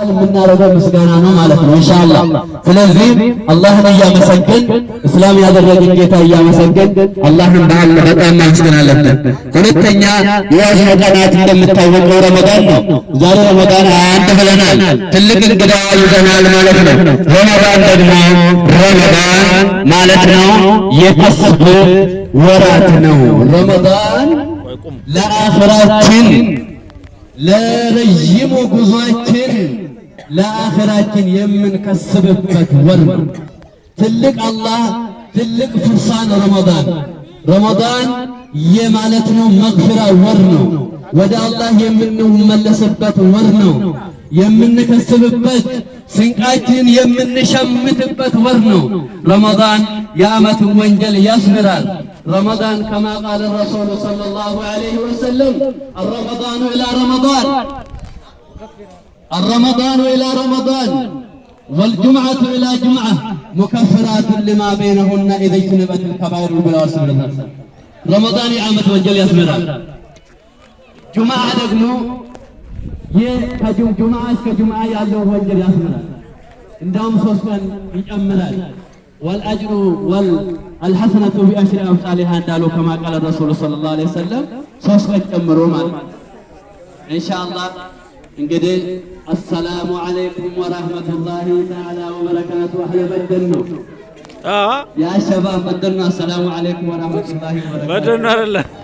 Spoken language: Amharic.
የምናደርገው ምስጋና ነው ማለት ነው ኢንሻአላህ። ስለዚህ አላህን እያመሰገን፣ እስላም ያደረገን ጌታ እያመሰገን፣ አላህን በዓል በጣም ማመስገን አለብን። ሁለተኛ የያዝነው ቀናት እንደምታወቀው ረመዳን ነው። ዛሬ ረመዳን 21 ብለናል። ትልቅ እንግዳ ይዘናል ማለት ነው። ረመዳን ደግሞ ረመዳን ማለት ነው የከስብ ወራት ነው። ረመዳን ለአኽራችን፣ ለረዥሙ ጉዟችን፣ ለአኽራችን የምንከስብበት ወር ነው። ትልቅ አላህ ትልቅ ፍርሳ ነው ረመዳን። ረመዳን የማለት ነው መግፊራ ወር ነው። ወደ አላህ የምንመለስበት ወር ነው። የምንከስብበት፣ ስንቃችን የምንሸምትበት ወር ነው። ረመዳን የዓመትን ወንጀል ያስምራል። ረመዳን كما قال الرسول صلى الله عليه وسلم الرمضان إلى رمضان، الرمضان إلى رمضان والجمعة إلى جمعة مكفرات لما بينهن إذا اجتنبت الكبائر ብለዋል። ረመዳን የዓመት ወንጀል ያስምራል። ጁምዓ ደግሞ ከጁምዓ እስከ ጁምዓ ያለው ወንጀል ያስምራል። እንዳውም 3 ቀን ይጨምራል። والأجر والحسنة بعشر أمثالها እንዳሉ كما قال الرسول صلى الله عليه وسلم 3 ቀን ጨምሮ ማለት ነው። ኢንሻአላህ እንግዲህ السلام عليكم ورحمة الله تعالى وبركاته። አህለ በደኖ يا شباب በደኖ السلام عليكم ورحمة الله وبركاته። በደኖ አይደለ።